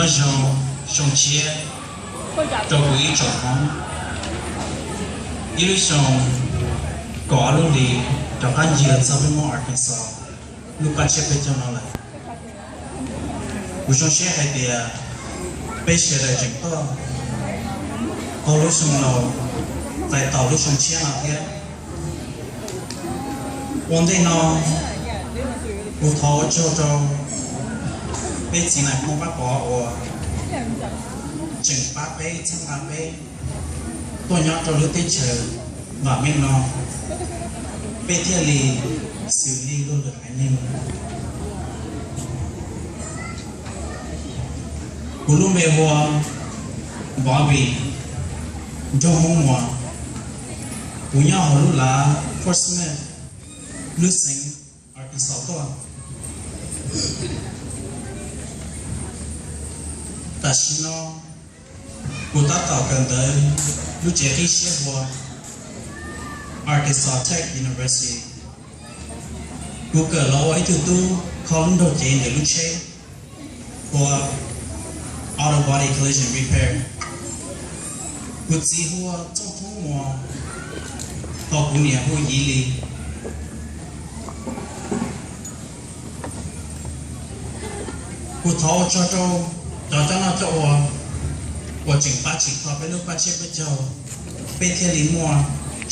Zoo, zoo siab rau kuv ib tsoom Hmoob, ib lub xyoo kaum ob lub hlis rov qab ncig txog peb Hmoob Arkansas lub paj tsiab peb caug no lawm. Kuv zoo siab hais tias peb sawv daws tseem tuaj tau lub xyoo laus, txais tau lub xyoo tshiab no thiab. Ua ntej no, kuv thov ua tsaug rau peb txiv nais Hmoob Vaj Pov uas tseem pab peb txhawb nqa peb tuaj nyob rau lub teb chaws vam meej no, peb thiaj li xws li luag lwm haiv neeg. Kuv lub npe hu ua Bobby Nraug Hmoob Muas. Kuv nyob hauv lub lav Fort Smith, lub xeev Arkansas tuaj. Tam sim no kuv tab tom kawm ntawv lub tsev qib siab hu ua Arkansas Tech University. Kuv kawm los ua ib tug tub kho lub nraug cev ntawm lub tsheb hu ua Auto Body Collision Repair. Kuv txiv hu ua Txooj Hmoob Muas, ho kuv niam hu Yiv Lis. Kuv thov ua tsaug rau cov coj noj coj ua uas tseem pab tsim kho peb lub paj tsiab peb caug, peb thiaj li muaj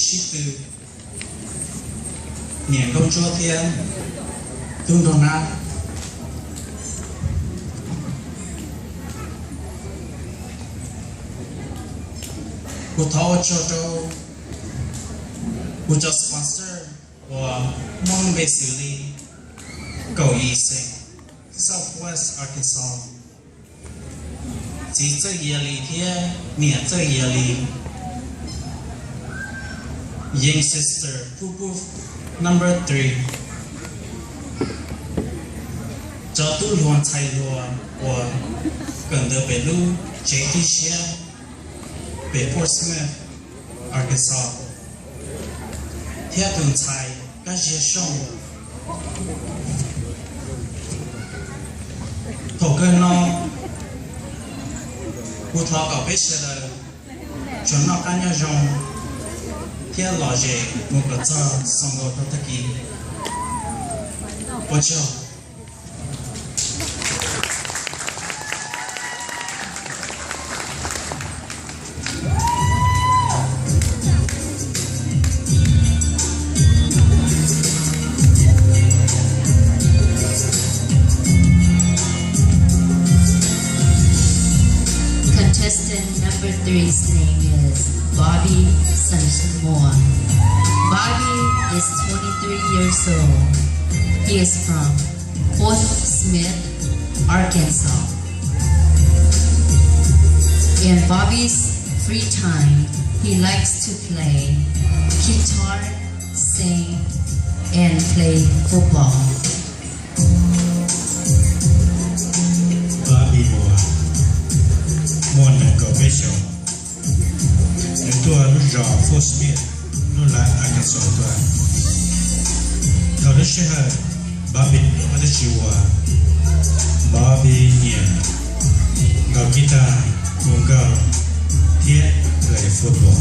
sib tw niam nkauj ntsuab thiab tub nraug nab. Kuv thov ua tsaug rau kuv cov sponsor uas muaj lub npe xws li Kaum Yim Xeem, Southwest Arkansas, txiv Txawj Yia Lis thiab niam Txawj Yia Lis, Young Sister Phu Phu Number Three, cov tub hluas ntxhais hluas uas kawm ntawv pem lub tsev qib siab pem Fort Smith, Arkansas, thiab tus ntxhais Kab Ziag Xyooj. Thaum kawg no, kuv thov kom peb sawv daws tsuas noj qab nyob zoo thiab lom zem mus kom txog xoo nkaus rau tag kis. Ua tsaug. Contestant number three's name is Bobby Xeem Muas. Bobby is twenty-three years old. He is from Fort Smith, Arkansas. In Bobby's free time, he likes to play guitar, sing, and play football. Bobby Muas muaj nees nkaum peb xyoos. Nws tuaj lub zos Fort Smith, lub lav Arkansas tuaj. Thaum lub sij hawm Bobby muaj dab tsi ua, Bobby nyiam nkaus guitar, mus nkaus thiab play football.